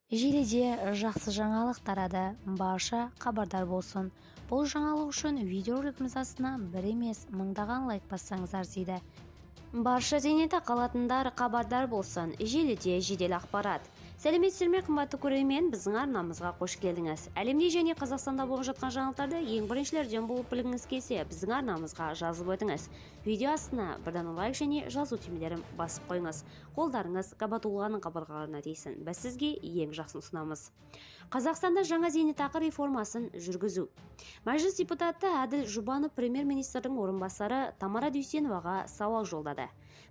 Желіде жақсы жаңалық тарады, барша хабардар болсын. Бұл жаңалық үшін видеоролигіміз астына бір емес, мыңдаған лайк бассаңыз арзиды. Барша зейнетақы алатындар хабардар болсын. Желіде жедел ақпарат. Сәлеметсіздер ме, қымбатты көрермен, біздің арнамызға қош келдіңіз. Әлемде және Қазақстанда болып жатқан жаңалықтарды ең біріншілерден болып білгіңіз келсе, біздің арнамызға жазылып өтіңіз. Видео астына бірден лайк және жазу түймелерін басып қойыңыз. Қолдарыңыз Габатулланың қабырғаларына тисін. Біз сізге ең жақсын ұсынамыз. Қазақстанда жаңа зейнетақы реформасын жүргізу. Мәжіліс депутаты Әділ Жұбанов премьер-министрдің орынбасары Тамара Дүйсеноваға сауал жолдады.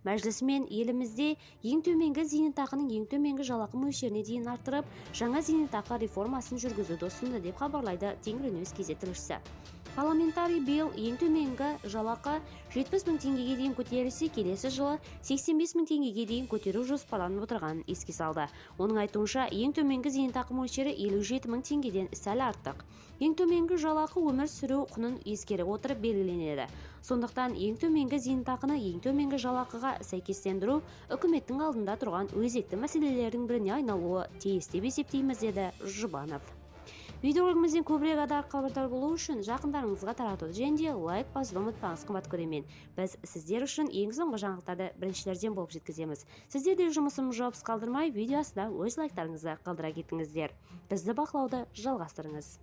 Мәжілісмен елімізде ең төменгі зейнетақының ең төменгі жалақы мөлшеріне дейін арттырып, жаңа зейнетақы реформасын жүргізуді ұсынды, деп хабарлайды Tengrinews KZ тілшісі. Парламентарий биыл ең төменгі жалақы 70 мың теңгеге дейін көтерілсе, келесі жылы 85 мың теңгеге дейін көтеру жоспарланып отырғанын еске салды. Оның айтуынша, ең төменгі зейнетақы мөлшері 57 мың теңгеден сәл артық. Ең төменгі жалақы өмір сүру құнын ескере отырып белгіленеді. Сондықтан ең төменгі зейнетақыны ең төменгі жалақыға сәйкестендіру үкіметтің алдында тұрған өзекті мәселелердің біріне айналуы тиіс деп есептейміз, деді Жұбанов. Видеоролигімізден көбірек адам хабардар болу үшін жақындарыңызға таратуды және де лайк басуды ұмытпаңыз, қымбатты көрермен. Біз сіздер үшін ең соңғы жаңалықтарды біріншілерден болып жеткіземіз. Сіздер де жұмысымыз жауапсыз қалдырмай, видео астына өз лайктарыңызды қалдыра кетіңіздер. Бізді бақылауды жалғастырыңыз.